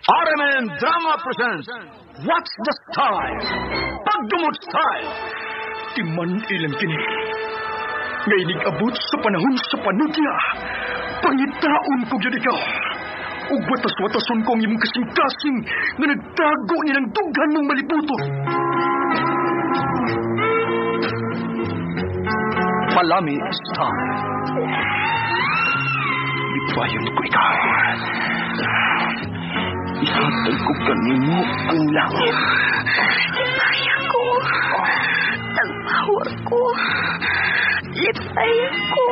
RMN Drama presents What's the Style? Pagdumot Style! Timan ilang kini. Ngay abot sa panahon sa panudya. Pangitaon ko gyud ikaw. Ug watas-watason ko ang imong kasing-kasing nga nagtago nilang dughan mong malibuto. Palami Style. Ipayon ko ikaw. Ihatag ko kanimo ang langit. Lipay ako. Tagpawa ko. Lipay ako.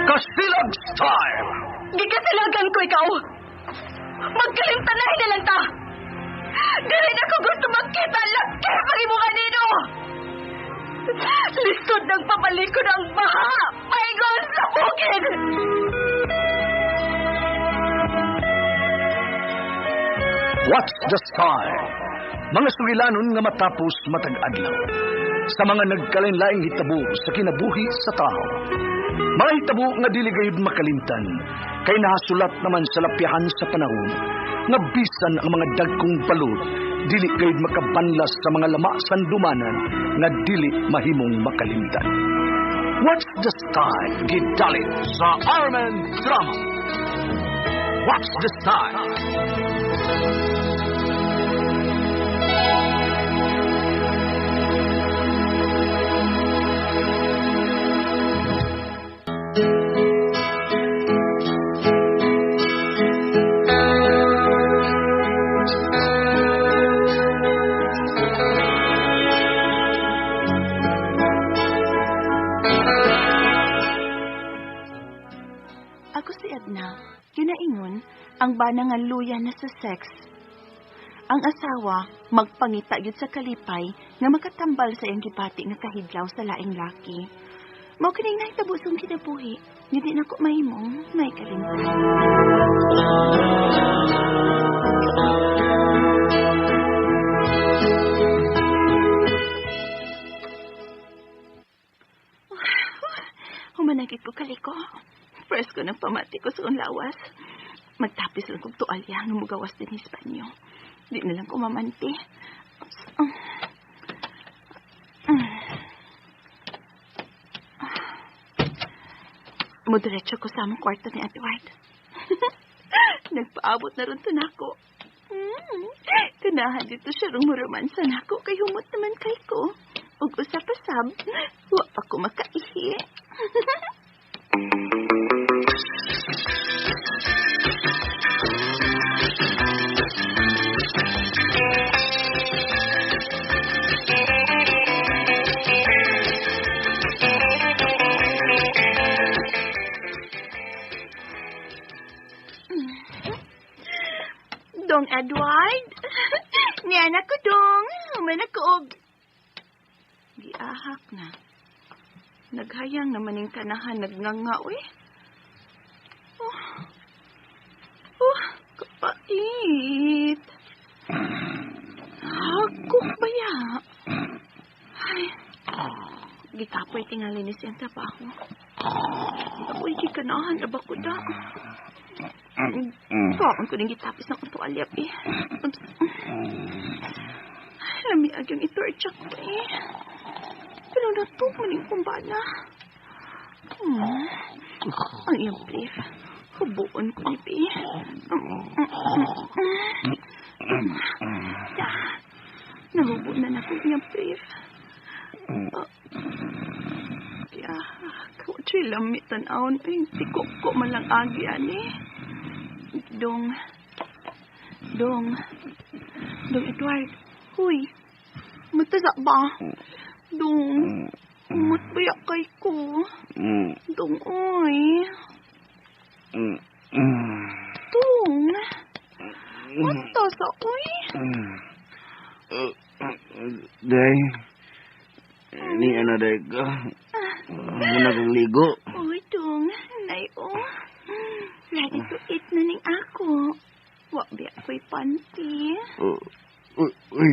Kasilag Style! Gikasilagan ko ikaw. Magkalimtanahin na lang ta. Dili na ko gusto magkita laki pag imo kanino. Lisod ng pabalikon ang baha. Paingon sa bukid. What's the Style? Mga sugilanon nga matapos matag adlaw. Sa mga nagkalain-laing hitabo sa kinabuhi sa tao. Mga hitabo nga dili gayud makalimtan, kay nahasulat naman sa lapyahan sa panahon, nga bisan ang mga dagkong balod, dili gayud makabanlas sa mga lama sandumanan nga dili mahimong makalimtan. What's the Style? Gidalit sa RMN Drama. What's the Style? Ako si Edna. Ginaingon, ang bana nga luya na sa sex. Ang asawa, magpangita yun sa kalipay nga makatambal sa iyang gibati nga kahidlaw sa laing laki. Mao kining nahitabo sa akong kinabuhi, nga di nako mahimong may kalimtan. Humanagit ko kaliko. Presko ng pamati ko sa lawas. Magtapis lang kong tuwalya nga mugawas din Hispanyo. Di na lang ko mamanti. Mudiretso ko sa among kwarto ni Edward. Nagpaabot na ron to nako. Kanahan dito siya rong muromansa nako kay humot naman kay ko. Ug usa pa sab, wa pa ko makaihi. Dong Edward, niya ko dong, human ako og giahak na. Naghayang naman yung kanahan, nagnganga, uy. Oh, kapait. Hakok ba ya? Ay, gikapoy tingali ni siyang trabaho. Ako'y gikanahan, aba ko da. Kaon ko din gitapis na kong tuwalyap eh. Lamiag yung itorchak ko eh. Pero natok maning kumbana. Ang iyang brief. Hubuon ko ni Bi. Da. Nahubo na na ko iyang brief. Kaya, kawatso'y lami tanawon. Ay, tiko ko man lang agi, ani. Dong. Dong. Dong Edward. Huy. Matasa ba? Dong. Matbaya kay ko. Dong, oy. Dong. Matasa, oy. Day. Ni ano day ka? Muna kong ligo. Oy, dong. Nay, oh. Ready to eat na ning ako. Wa biya ko'y panty. Uy, uy.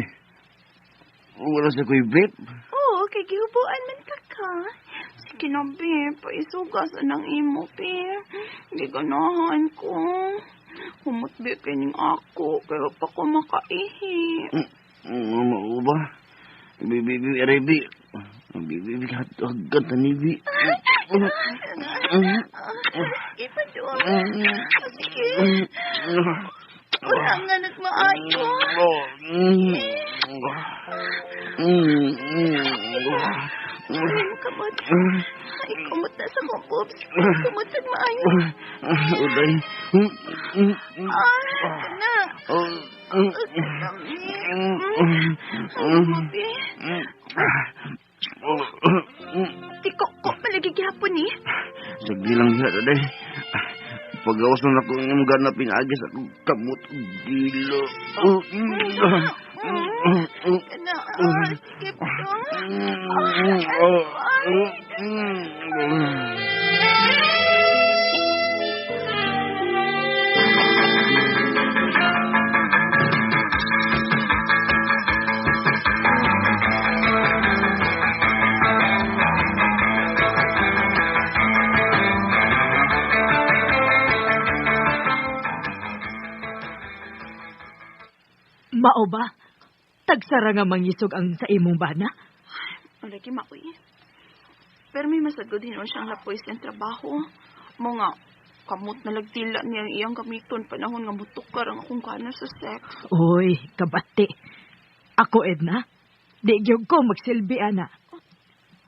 Wala sa ko'y vape. Oo, kay gihubuan man ka ka. Kinabi, paisugas anang imo, pi. Giganahan ko. Humot bi kining ako, kaya pa ko makaihi. Mao ba? Bibi, bibi, aray, bi. Bibi, bibi, haggat na ni, bi. Sige pa doon. Sige. Wala nga nagmaayo. Ay, kamot. Ay, kumot na sa kong boobs. Kumot sa maayo. Uday. Ay, na. Kami. Ay, mo, bi. Tiko ko palagi gyapon ni. Sagdi lang siya, Uday. Pagawas na ako ng gana pinagis ako kamot og dilo. Kana, sige po. Mao ba? Tagsara nga mangisog ang sa imong bana? Lagi maoy. Pero may masagod hinon siyang lapoy sa trabaho. Mo nga, kamot na lagtila niya ang iyang gamiton panahon nga mutukar ang akong gana sa sex. Uy, kabati. Ako, Edna, di gyud ko magsilbi, ana.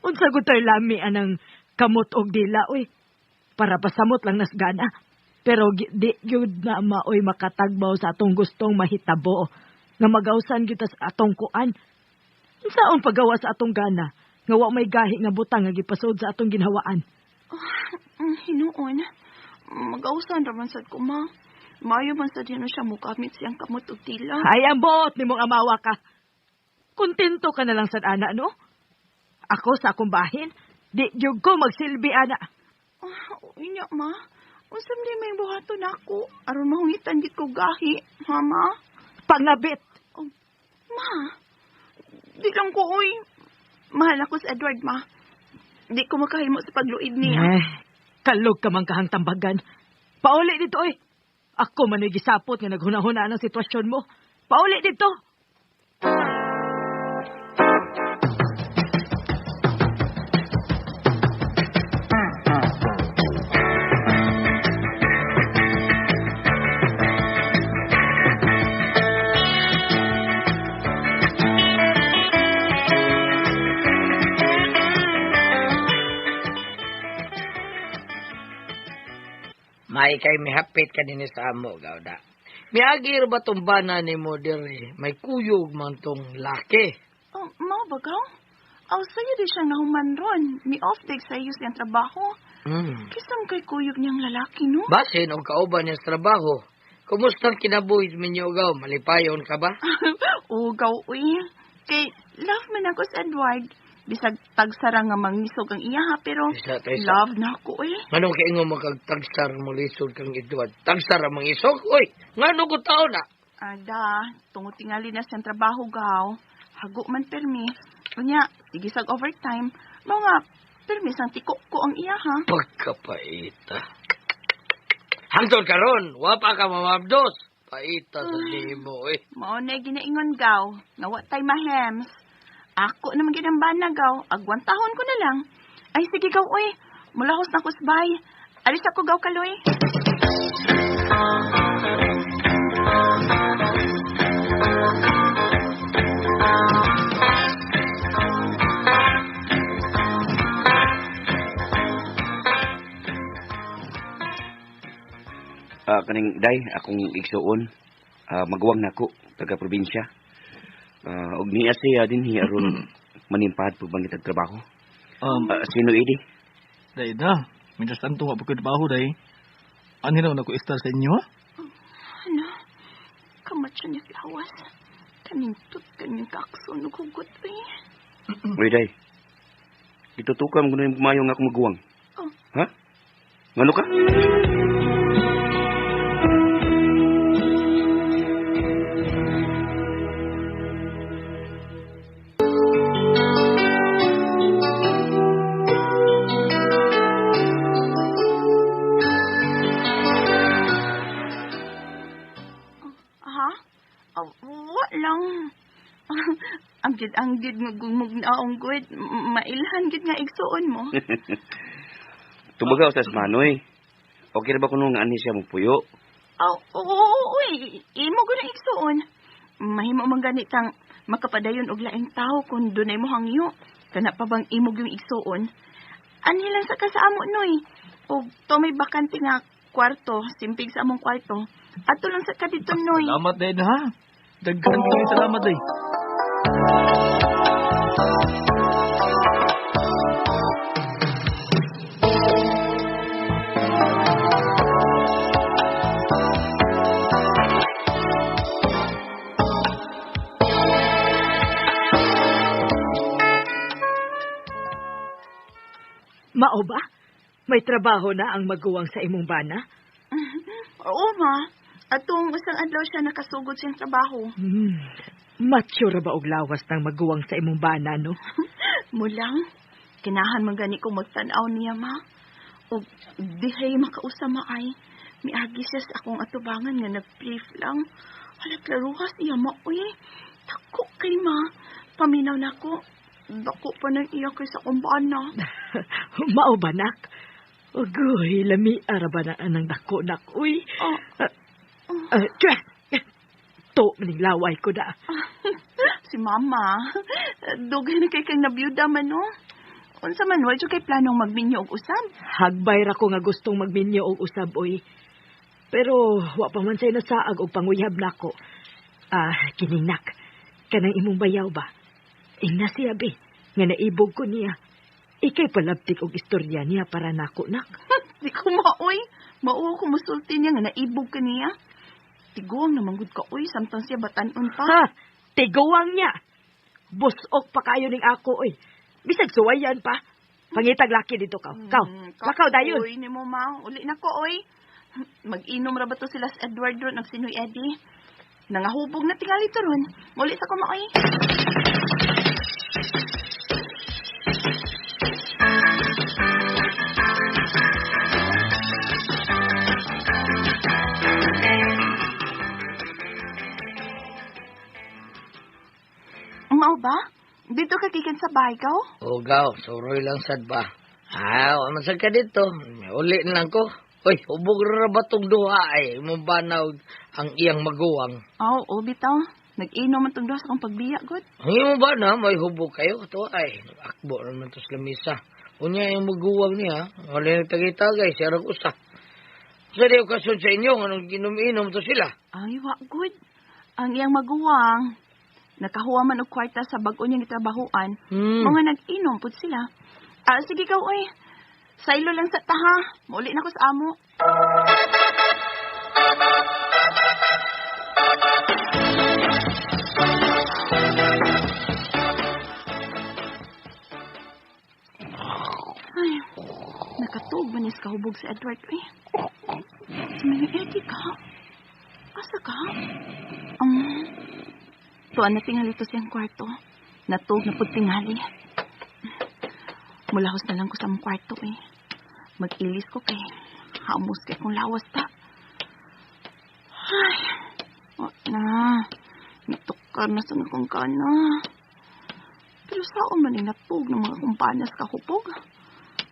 Unsa gud to'y lami anang kamot og dila, uy. Para pasamot lang nas gana. Pero di gyud na maoy makatagbaw sa atong gustong mahitabo. Nga magawsan gyud ta sa atong kuan. Unsaon pagawa sa atong gana? Nga wa may gahi nga butang nga gipasod sa atong ginhawaan. Hinuon. Magawsan raman sad ko, ma. Mayo man sad hinon siya mukamit siyang kamot og dila. Ay, ang buot nimong amawa ka. Kontento ka na lang sad ana, no? Ako sa akong bahin, di gyud ko magsilbi, ana. Uy niya, ma. Unsa man may buhaton nako aron mahungitan gid ko gahi, ha, ma? Pangabit. Oh, ma, di lang ko, uy. Mahal ako sa Edward, ma. Di ko makahimo sa pagluid niya. Eh, kalog ka man kahang tambagan. Pauli dito, oy. Ako man ay gisapot nga naghuna-huna ang sitwasyon mo. Pauli dito. May kay mihapit ka dinhi sa amo, gawda. Miagir ba tong bana ni mo diri? May kuyog man tong laki. Oh, mao ba gaw? Aw, sa'yo di siya nahuman ron. Mi off day sa iyo siyang trabaho. Kisam kay kuyog niyang lalaki, no? Basin og kauban niya sa trabaho. Kumusta ang kinabuhi minyo, gaw? Malipayon ka ba? Ugaw, uy. Kay love man ako sa Edward. Bisag tagsara nga mangisog ang iya ha, pero Isa, isa. love na ako, eh. Nganong kaingon mo kag tagsar mo lisod kang Edward? Tagsar ang mangisog? Uy, ngano ko tao na? Ada, tungod tingali na siyang trabaho, gaw. Hago man permi. Unya, sige sag overtime. Mao nga, permi sang tiko ko ang iya ha. Pagkapaita. Hangtod karon, wa pa ka mamabdos. Paita sa nimo, eh. Mao na ginaingon, gaw. Nga wa tay mahems. Ako naman ginambana, gaw. Agwantahon ko na lang. Ay, sige, gaw, uy. Mulahos na kusbay. Alis ako, gaw, kaloy. Kaning day akong igsuon, maguwang nako taga probinsya. Og niya siya dinhi aron manimpad pag bangit og trabaho. Sino idi? Day da, mientras tanto wa pa ko trabaho day. Ani raw na ko istar sa inyo ha? Ano? Kamat siya niya lawas. Kanintut kaning kakso naghugot, eh. Uy day. Gitutukan mo na yung kumayo nga akong maguwang. Oh. Ha? Ngano ka? Mulang. Anggid-anggid nga gumugnaong gud. Mailhan gid nga igsuon mo. Tubaga usas Manoy. Okay ra ba kuno nga anhi siya mopuyo? Oh, oo, uy, imo gud ang igsuon. Mahimo man gani kang makapadayon og laing tawo kung dunay mo hangyo. Kana pa bang imog yung igsuon? Anhi lang sa ka sa amo, Noy. Og to may bakante nga kwarto, simpig sa among kwarto. Ato lang sa ka dito, Noy. Salamat din ha. Daghan kay salamat day. Mao ba? May trabaho na ang maguwang sa imong bana? Oo, ma. Atong usang adlaw siya nakasugod siyang trabaho. Mature ba og lawas ng maguwang sa imong bana, no? Mulang, kinahan man gani ko magtan-aw niya, ma. O dihay makausama ay. Miagi siya sa akong atubangan nga nag-brief lang. Hala, klaruhas iya, ma. Uy, dako kay ma. Paminaw na ko. Dako pa nang iya kay sa akong bana. Mao ba, nak? Ugoy, lami ara ba na anang dako, nak? Uy. Oh. Tiyah! To, maning laway ko na. Si mama. Dugay na kay kang nabiyuda man, no? Unsa man, wa jud kay planong magminyo og usab? Hagbay ra ko nga gustong magminyo og usab, oy. Pero wa pa man say nasaag og panguyab nako. Ah, kining nak, kanang imong bayaw ba? Ingna siya be, nga naibog ko niya. Ikay palabtik og istorya niya para nako, nak. Di ko maoy. Mao ko musulti niya nga naibog ka niya. Tiguang naman gud ka, oy, samtang siya batanon pa. Ha, tiguang niya. Busok pa kayo ning ako, oy. Bisag suwayan pa. Pangitag laki dito kaw. Kaw, lakaw dayon. Uy, ni mo ma. Uli na ko, oy. Mag-inom ra ba to sila sa Edward ron og si Noy Eddie? Nangahubog na tingali to ron. Muli sa ko ma, oy. Mao ba? Dito ka gikan sa bahay kaw? O gaw, suroy lang sad ba. Ah, wa man sad ka dito. Uli na lang ko. Uy, hubog ra ba tong duha ay imong bana og ang iyang maguwang. Aw, oh, bitaw. Nag-inom man tong duha sa akong pagbiya, god. Ang imong bana may hubog kayo to ay akbo ra man to sa lamisa. Unya yung maguwang niya, wala nagtagay-tagay siya ra usa. Sa di okasyon sa inyo nganong ginom-inom to sila. Ay, wa good. Ang iyang maguwang nakahuwa man og kwarta sa bag-o niyang gitrabahoan. Mga nag-inom pud sila. Ah, sige kaw, oy. Saylo lang sa taha. Mauli na ko sa amo. Ay, nakatug man niya sa kahubog si Edward, oy. Si Manny Eddie ka? Asa ka? Tuan na tingali to siyang kwarto. Natug na pud tingali. Mulahos na lang ko sa among kwarto, eh. Mag-ilis ko kay hamos kay kong lawas ta. Ay, wa na. Natukar na sa akong kana. Pero saan man ay natug ng mga kumpanas kahupog?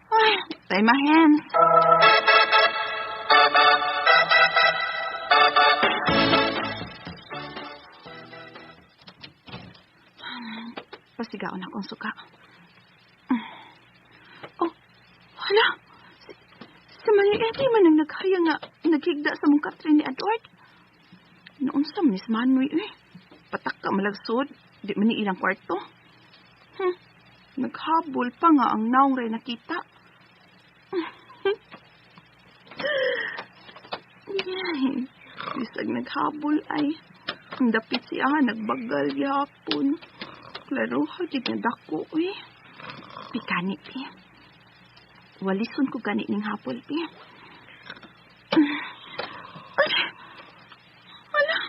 Ay, tay my hands. Pasigaon akong suka. Oh, hala. Si Manny Eddie man ang naghaya nga naghigda sa mong katre ni Edward. Noon sa manis Manoy eh. Patak ka malagsod. Di man ni ilang kwarto. Naghabol pa nga ang naong ray nakita. Yay. Bisag naghabol ay. Ang dapit siya, nagbagal yapon. Klaro, di na dako, uy. Pikani, pi. Walison ko gani ning hapol, pi. Ay, hala.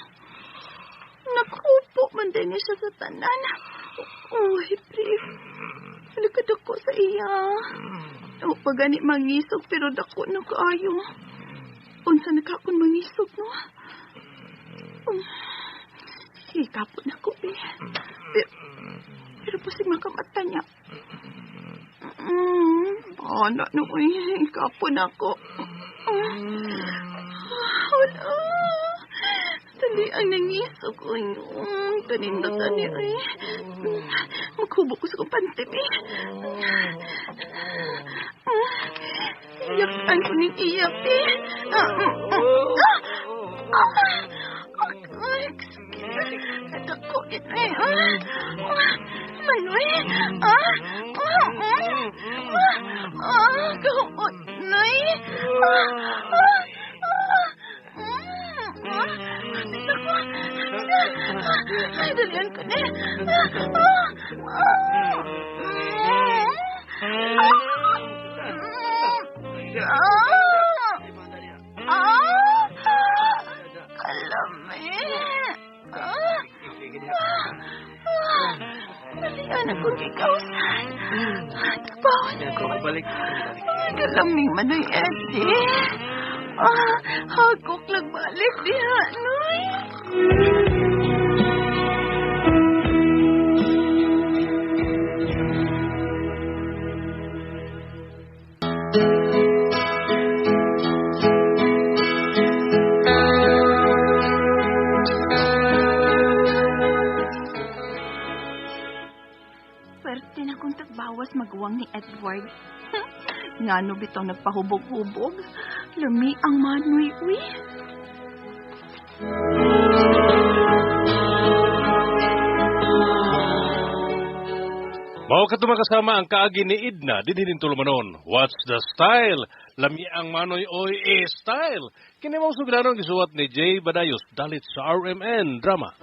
Nakupo man din niya siya sa tanan. Uy, brief. Hala ka dako sa iya. O, pa gani mangisog, pero dako na kaayo. Unsa na ka akong mangisog, no? Hikapon ako, be. Pero, pero pasig makamata niya. Bana no, uy. Hikapon ako. Wala. Dali ang nangisog, uy. Kanindot ani, uy. Maghubog ko sa kong panty, be. Iyakan ko ning iyak, be. Ay, sakit. Dako, eh. Manoy. Kahuot, nay. Naku. Ay, dalian ko na. Kalami. Dalian akong gikausan. Tapawan ako. Balik. Ay, kalaming manoy, Eddie. Hagok lang balik diha, noy. Swerte na kong tagbawas maguwang ni Edward. Ngano bitaw nagpahubog-hubog. Lami ang manoy, uy. Mao kato makasama ang kaagi ni Edna dinhi ning tulumanon. What's the style? Lami ang manoy oy e style. Kini mao sugilanon gisuwat ni Jay Badayos dalit sa RMN Drama.